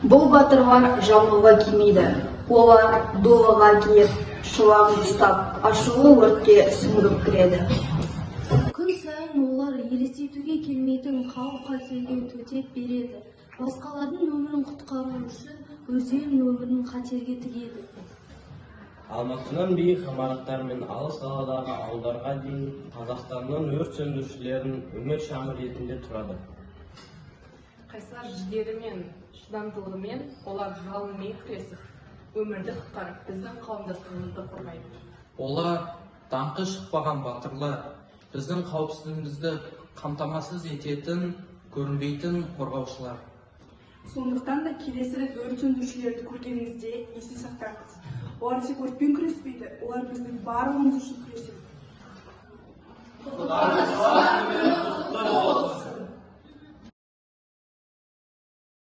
Бұл батырлар жамылғы кимейді. Олар дулыға киіп, шолағын ұстап, ашулы өртке сүңгіп кіреді. Күн сайын олар елестетуге келмейтін қауіп-қатерге төтеп береді. Басқалардың өмірін құтқару үшін өздерінің өмірін қатерге тігеді. Алматының биік ғимараттары мен алыс даладағы ауылдарға дейін Қазақстанның өрт сөндірушілерінің үміт шамы ретінде тұрады. Қайсар жігері мен шыдамдылығымен олар жалынмен күресіп, өмірді құтқарып, біздің қауымдастығымызды қорғайды. Олар даңқы шықпаған батырлар, біздің қауіпсіздігімізді қамтамасыз ететін көрінбейтін қорғаушылар. Сондықтан да келесі рет өрт сөндірушілерді көргеніңізде есте сақтаңыз: олар тек өртпен күреспейді, олар біздің барлығымыз үшін күреседі. Құтқарушылар күні құтты болсын!